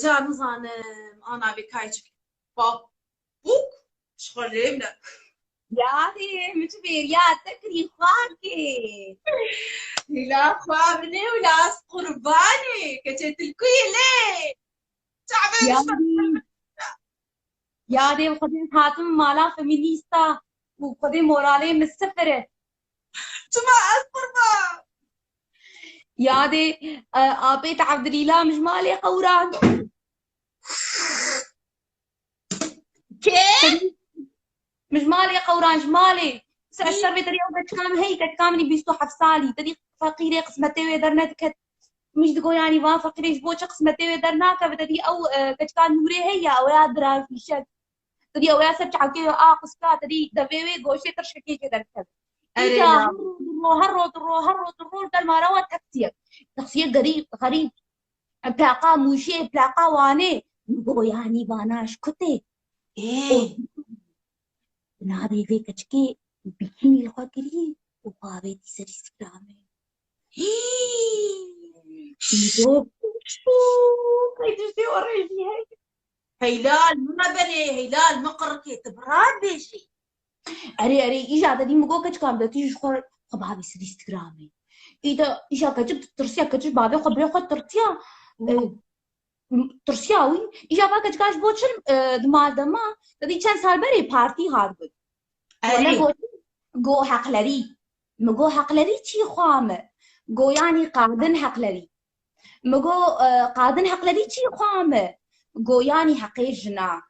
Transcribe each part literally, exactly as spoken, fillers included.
Ca nizanim, ana vê kayê çi bak bûk, ji xwe lê bile. Yadê, min ji bêriya te kirî xakê. Hêla xwe min ê wila ez qurbanê, keçê tilkuyê lê. Çavê Yadê, yadê bi Xwedê hatim mala feminîsta û Xwedê moralê min sifir e. Çima ez qurban? Yadê, e, apê te Evdilîla min ji malê qewran. Kê? Min ji malê qewran, ji malê. Ser Hî. Ser vê te dî ew keçika min heyî, keçika min î bîst û heft salî. Te dî feqîrê qismetê wê dernediket. Min jî digo, yanî, van feqîrê ji bo çi qismetê wê dernakeve? Te dî ew, e, keçika Nûrê heye ya, ew ya diraj fîşek. Te dî ew ya ser çavkê wê a qisika, te dî devê wê goşê tirşekê jê derdikeve. Erê Îca ya. Her ro, her ro, her ro, her ro, her ro, li gel mara wan taksiyek. Taksiyek gerî-, xerîb. Plaqa Mûşê, plaqa Wanê. Min got, yanî vana ji ku tê? Ê. Û navê vê keçikê bikînî li xwe kirî û xwe avêtî ser Instagramê. Hî. Min got, "Qey tiştê orê jî heye." Heylal, min me berê, heylal, min qirikê, tu bi rast bêjî. Erê, erê, îja te dî min got, keçika min de tî ji xwe, xwe bavê ser Instagramê. Îda, îja keçik tirsiya, keçik bavê xwe birê xwe tirsiya. Hmm. E, tirsiya wî, îja va keçika ji bo çi, e, di mal de ma, te dî çend sal berê partî hat bû. Erê. Wele got, got heqlerî. Min got heqlerî çî xwe me? Got yanî qadin heqlerî. Min got, e, qadin heqlerî çî xwe me? Got yanî heqê jina.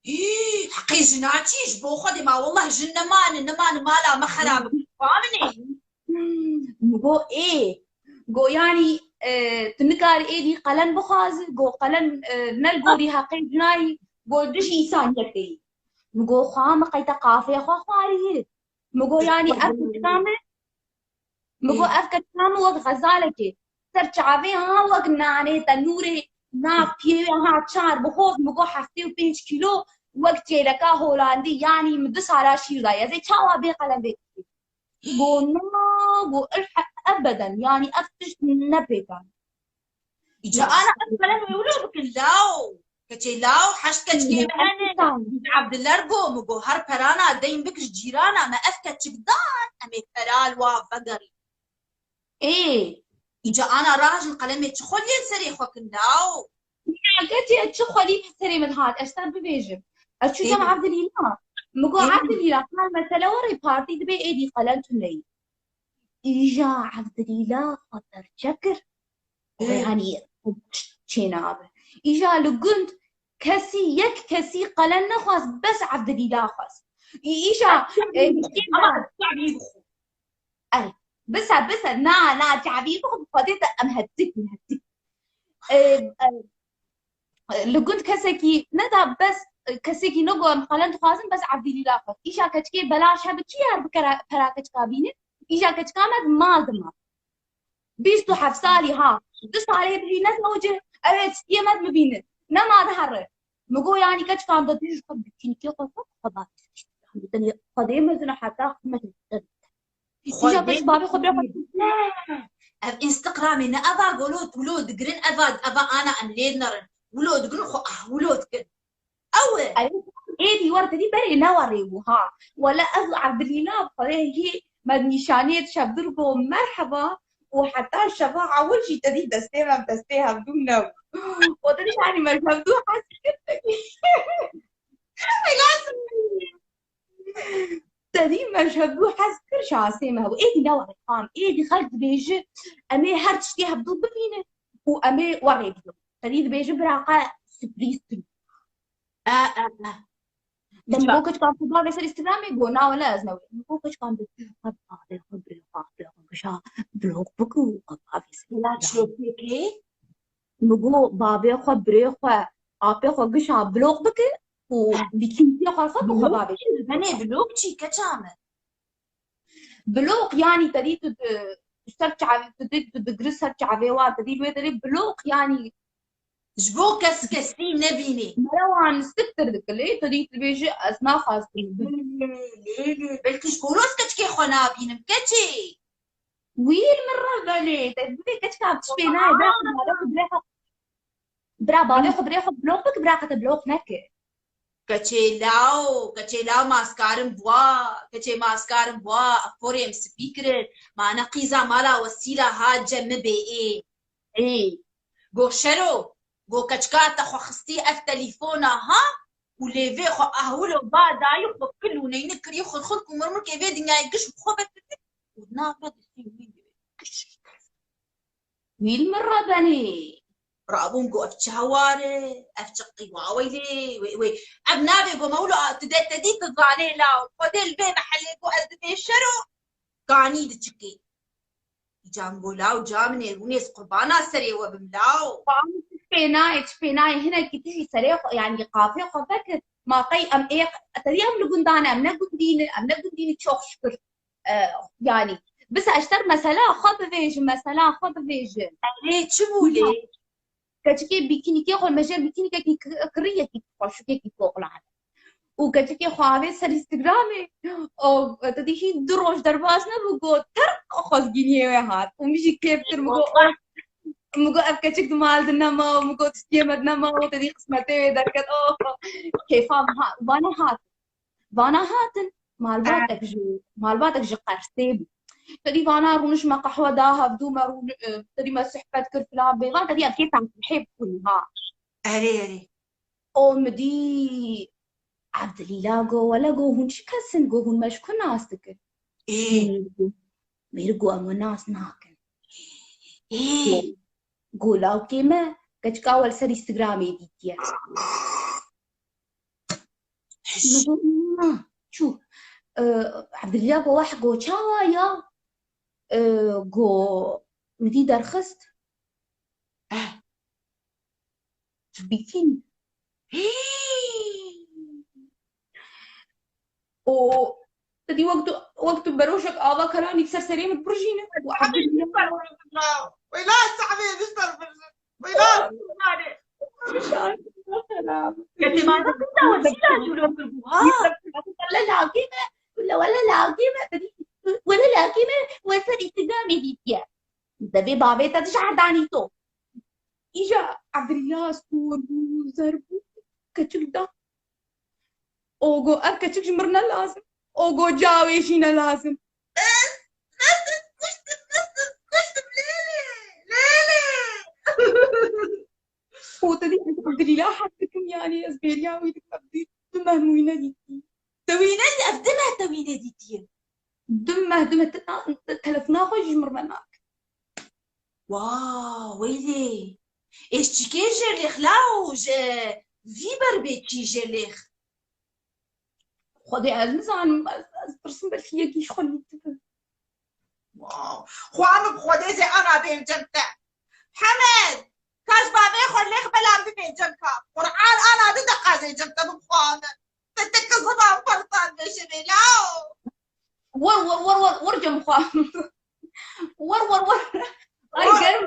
Hî, heqê jina çi? Ji bo Xwedê ma, wallah jin nemanin, nemanin mala me xerab bikin. Xwe min ê. Min got ê. Got yanî, e, tu nikarî êdî qelen bixwazî, got qelen, e, ne li gorî heqê jinayî, got dijî însaniyetê yî. Min got xwe min qey te qafê xwe xwarî. Min got yanî ev keçika me Min got, ev keçika min wek xezalekê ser çavê ha, wek nanê tenûrê nav piyê wê ha çar bixoz, min got heftê û pênc kîlo, wek çêleka Holandî, yanî min du sala şîr daye. Ez ê çawa bê qelen vê tiştê? Got, na, got, ilhe-, ebeden, yanî ev tişt ne pêkan. Îca ana ev qelen wê wilo bikin, law. Keçê law, heşt keçikê me hene. Îca Evdiler got, min got, her perana deyn bik ji cîrana me, ev keçik dan, em ê pera li wa vegerîn. Ê. Îca ana rahijin, qelemê çi xweliyên serê xwe kin, law. Ya, keçê çi xwelî serê min hat, ez te bibêjim. Ez çû cem Evdilîla. Min got, Evdilîla, qal mesele werê partî dibê êdî qelen tuneyî. Îja Evdilîla xwe perçe kir. Ê. Yanî çênabe. Îja li gund kesî, yek kesî qelen nexwest, bes Evdilîla xwest. Î-, îja, e, ama çavî bixwe. Erê, bise, bise, na, na, çavî bixwe, bi Xwedê te em hetik in, hetik. E, e, li gund kesekî neda, bes, e, kesekî negot em qelen dixwazin, bes Evdilîla xwest. Îja keçikê belaş hebe çi yar bi kera-, pera keçika bînin? Îja keçika me di mal dima. Bîst û heft salî ha. Du salê bijî nezewicî, ew ê tiştiyê me dibînin. Nema dihere. Min got, yanî keçika min de tu ji xwe bi kînikê xwe xwe xwe bavê ser Instagramê. Tenê Xwedê mezin e heta xizmetê te bike. Îja keçik bavê xwe bê xwe. Ev Instagramê ne eva golo wilo digirin, eva, eva ana em lê nerin. Wilo digirin xwe ah wilo dikin. Ew e. Ey, êdî wer te dî berê ne werê bû ha. Wele ez û Evdilîla bi Xwedê hî me nîşaniyê şevdir got merheba û heta şeva ewil jî te dî destê me bi destê hevdû nebû. Û te dî şanî me ji hevdû hez kir. Te dî me ji hevdû hez kir şasê me hebû. Êdî ne werê xam. Êdî xelk dibêje em ê her tiştê hevdû bibînin û em ê werê bidin. Te dî dibêje bira qe sürprîz tune. E, e, e. Min got, keçika xwe bavê ser Instagramê, got, na wele ez ne wê. Min got, keçika min de tu xwe bavê xwe birê xwe apê xwe gişa blok bik û xwe bavê ser Instagramê. Min got, bavê xwe birê xwe apê xwe gişa blok bike û bikîntiya xwe xwe bi xwe bavê. Benê blok çi keça me? Blok, yanî te dî tu di, ser çavê, tu dî, tu digri ser çavê wan, te dî wê derê blok, yanî ji bo kes kesî nebînî. Mera wan siktir dikilê, tu dî dibêjî, ez naxwazim. Lê, lê, lê, lê. Belkî ji bo roz keçikê xwe nabînim, keçê. Wî li min re belê, te bibê keçika tişt pê nayê, belkî mala xwe bile xwe Bira, bavê xwe birê xwe bloq bik, bira qete bloq neke. Keçê law, keçê law maskarin bwa, keçê maskarin bwa, ev porê em spî kirin, ma ne qîza mala Wesîla ha ce mi bê ê. Ê. Go şero, go keçika te xwe xistî ev telîfona ha û lêvê xwe ahwilo ba dayî xwe kil û neynik kirî xurxurk û murmurkê vê dinyayê giş bi xwe vekirî û nava distî wî divê. Giş. Wîl min rebenî. Rabûn got, ev çi hewar e, ev çi qîwa weylê, wê, wê. Ev navê go mewlo a, tu de te dî tu zanê law. Xwedê li vê mehelê got, ez dibê şero, kanî diçikê. Îcan go law, ca min ê, rûnê ez qurbana serê we bim law. Pê nayê, çi pê nayê, hinekî tu jî serê xwe, yanî qafê xwe vekir. Ma qey em ê, te dî em li gundan e, em ne gundî ne, em ne gundî ne, çok şükür. E, yanî, bisa ez ji te re mesela xwe bivêjim, mesela xwe bivêjim. Erê, çi bû lê? Keçikê bîkînîkê xwe, me jê bîkînîkekî ki-, kirî yekî xweşikekî koqlan. Û keçikê xwe avê ser Instagramê. Û te dî hîn du roj derbas nebû, got, terq xwezgîniyê wê hat. Û min jî kêf kir, min got, oh, min got, ev keçik di mal de nema, û min got, tiştiyê me de nema, û te dî qismetê wê derket. Oh, kêfa min hat. Vana hat. Vana hatin, malbatek ji, malbatek ji Qersê bû. Tedî vana rûniş me qehwe da hevdû me rûn-, e, tedî me sohbet kir filan bê. Van tedî ev kê tam hê bûn ha. Erê, erê. O mi dî Ebdilîla go, wele go hûn çi kes in? Go hûn me ji ku nas dikin? Ê. Mêr go, mêr go em we nas nakin. Ê. Go, go lawkê me keçika we li ser Instagramê dîtiye. Min got, na, çû. E, Ebdilîla go, weh, go, çawa ya? E, go, min dî derxist. Eh. Bîkîn. Hî. O, te dî wek tu, wek tu beroşek ava kelanî ser serê min birjîne. Û Ebdilîla. Wela saxbê, bister birjîne. Wela saxbê. Ketê bana kunda wesîla cûlo bû. Ha. Wele lawkê me, wele, wele lawkê me, wele lawkê me, we ser Instagramê dîtiye. Devê bavê te dişa herdanî to. Îja Ebdilîla stûr bû, zer bû, keçik da. O go, ev keçik ji mir ne lazim. O go, cawê jî ne lazim. Û te dî ez Ebdilîla hez dikim, yanî ez bêriya wî dikim, Ebdî, tu meh min wî nedîtî. Te wî nedî, ev du meh te wî nedîtiye. Du meh, du meh, te-, te-, telefona xwe jî ji mir ve nake. Wa, weylê. Ê çikê jê lêx law, ji vî ber bê çî jê lêx. Xwedê ez nizanim, ez, ez tirsim belkî yekî ji xwe lî dibe. Wow. Xwe min bi Xwedê zê ana bêm cem te. Hemed, ka ji bavê xwe lêx belam bibê cem ka. Qur'an ana di deqa zê cem te bim xwe min. Te te kiziban persan beşe bê law. Wor, wor, wor, wor, wor cem xwe. Wor, wor, wor. Ay, germ.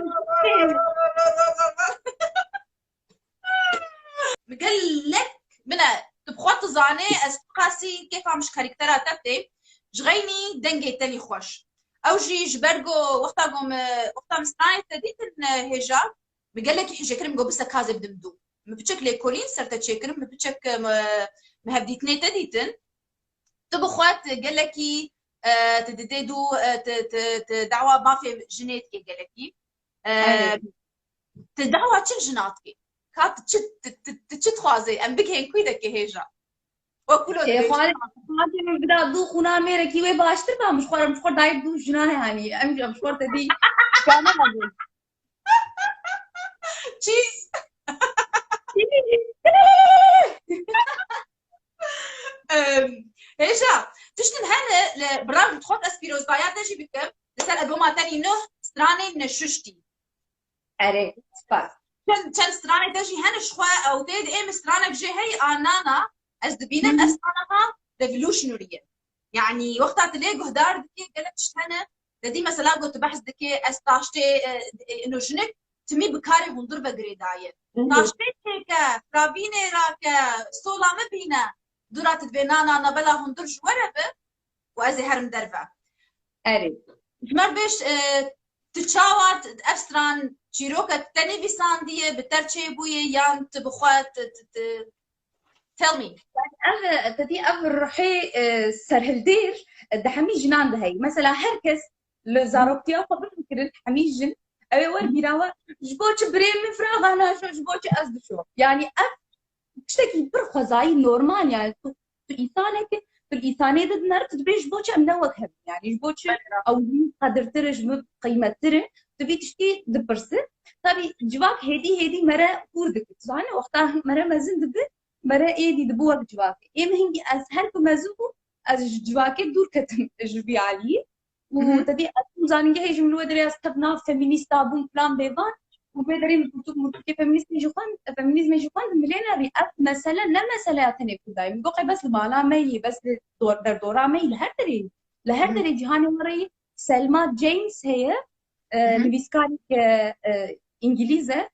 Gelek bine, tu bi xwe tu zanê, ez qasî kêfa min ji karaktera te tê, ji xeynî dengê te nî xweş. Ew jî ji ber ku wexta ku min, wexta min stranê te dîtin, e, hêja, min gelekî hije kirim, got, bise ka zê bidim dû. Min piçek lêkolîn ser te çêkirim, min piçek, e, min, min hevdîtinê te dîtin. Tu bi xwe tu gelekî, e, tu didê dû, e, tu, tu, tu dawa mafê jinê dikê gelekî. E, Evet. Tu dawa çi jina dikê? Ka tu çi, tu, tu, tu çi dixwazê? Em bigihên kû de ke hêja. Wek kulo Ê, dibêjin. Xwedê, xwedê min bida dû xûna mêrekî wê baştir ba, min ji xwe re, min ji xwe dayik dû jina, yanî. Em, em ji xwe re te dî şikane nebûn. Çîz. Em, hêja, tiştin hene li, bira min dixwest ez pîrozbaya te jî bikim. Li ser alboma te nî nuh stranên neşuştî. Erê, spas. Çend, çend stranê te jî hene ji xwe ew tê di ê min stranek jê heyî a nana, ez dibînim Hı hı. ev strana ha revolutionary ye. Yanî wexta tu lê guhdar dikî gelek tişt hene, te dî mesela got tu behs dikê ez taştê, e, e, ino jinik timî bi karê hundir ve girêdaye. Hı hı. Taştê çêke, fravînê rake, sola min bîne, dûra tu dibê nana nabela hundir ji we re bi, û ez ê herim derve. Erê. Ji me bêj, e, tu çawa t-, ev stran çîrokek te nivîsandiye, bi te re çêbûye, yan tu bi xwe, tu, tu, tu, tell me. Ev, te dî ev ruhê, e, serhildêr, e, di hemî jinan de heye. Mesela her kes li zaroktiya xwe bifikirin, hemî jin, ew ê wer bîra we, ji bo çi birê min firaxa naşo, ji bo çi ez dişo. Yanî ev tiştekî pir xwezayî normal, yani tu, tu îsanek e, tu li îsanê de dinere, tu dibê ji bo çi em ne wek hev in, yani ji bo çi ew ji min qedirtir e, ji min qîmettir e, tu vî tiştî dipirse. Tabî civak hêdî hêdî mere hûr dike, tu zanî wexta mere mezin dibe, mere êdî dibe wek civakê. Ê min hingî ez her ku mezin bûm, ez ji civakê dûr ketim ji vî aliyî. Û Hı hı. Tevî ez û zanîngehê jî min wê derê ez tev nav feminîsta bûm filan bêvan. Û vê derê min pirtûk mirtûkê feminîstê jî xwend, feminîzmê jî xwend, min lê nerî. Ev mesele ne meseleya tenê Kurdayê. Min got qey bes li mala me yî, bes li dor-, derdora me yî, li her derê yî. Li her Hı hı. Derê cîhanê me re yî. Selma James heye, e, Hı hı. Nivîskarek, e, e, îngilîz e.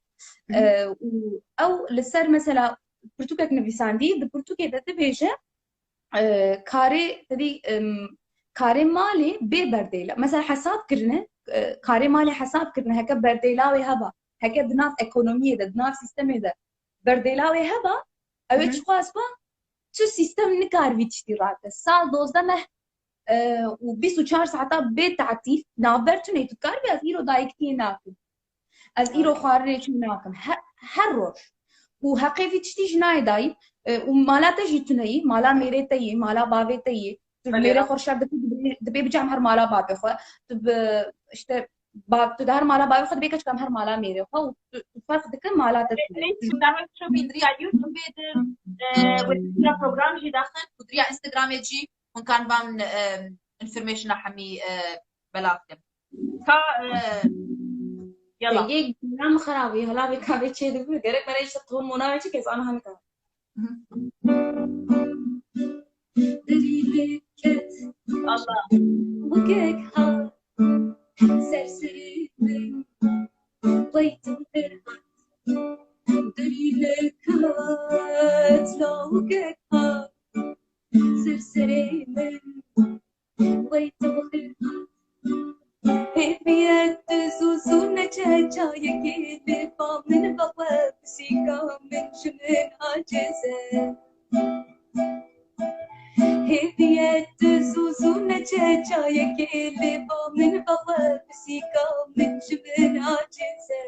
Hı hı. E, û ew li ser mesela pirtûkek nivîsandî, di pirtûkê de dibêje, e, karê, tevî, em, karê malê bê berdêla. Mesela hesab kirine, e, karê malê hesab kirine, heke berdêla wê heba, heke di nav ekonomiyê de, di nav sîstemê de berdêla wê heba, ew ê Hı hı. Çiqas ba, tu sîstem nikar vî tiştî rake. Sal dozdeh meh, e, û bîst û çar saeta bê tatîl, navber tune, tu dikaribî ez îro dayiktiyê nakim. Ez îro Aynen. Xwarinê çû nakim. He-, her roj. Û heqê vî tiştî ji nayê dayî, e, û mala te jî tune yî, mala mêrê te yî, mala bavê te yî. Tu Belê. Mêrê xwe şer dikî, dibê, dibê bicem her mala bavê xwe. Tu bi, işte, ba-, tu di her mala bavê xwe dibê keçikam her mala mêrê xwe û tu, tu ferq dike mala te tune. Lê, lê, tu dahil şo bî, diriya YouTube de, e, wê diriya program jî daxin, û diriya Instagramê jî hûn kan van, e, informationa hemî, e, belav kin. Ka, e, yala. Yek, nam xirabî, hela vê kavê çê dibû. Gerek me re işte qivim mona ve çi kes ana hemî ka. Derî lê ket. Allah. Wekek ha. Ser serê min. Weytim derhat. Derî lê ket. La wekek ha. Ser serê min. Wey tu xêr hat. Hêviye tu zû zû neçe çayekê lê ba min ve we pisîka min ji min aciz e. Hêviye tu zû zû neçe çayekê lê ba min ve we pisîka min ji min aciz e.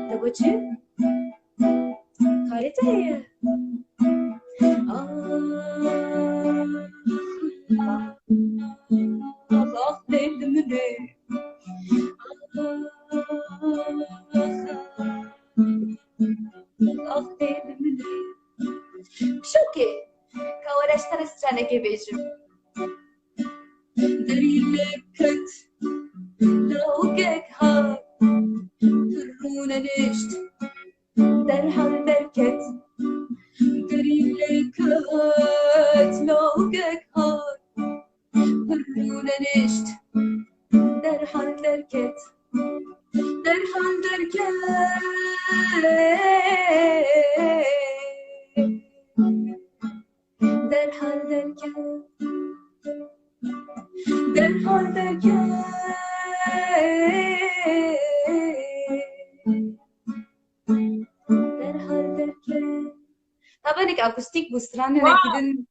Te got çi? Karê te heye? Ah, ah, ah, derdimine. Ah, ah, ah, derdimine. Şokê, ka were ji te re stranekê bêjim. Derî lê ket, lawkek hat, tu rûnenişt, derhal derket. Derî lê ket, lawkek hat, tu rûnenişt, derhal derket. Derhal derket. Derhal derket. Derhal derket. Derhal derket. Tabenek akustîk bû, stranê Wow. Nekî din.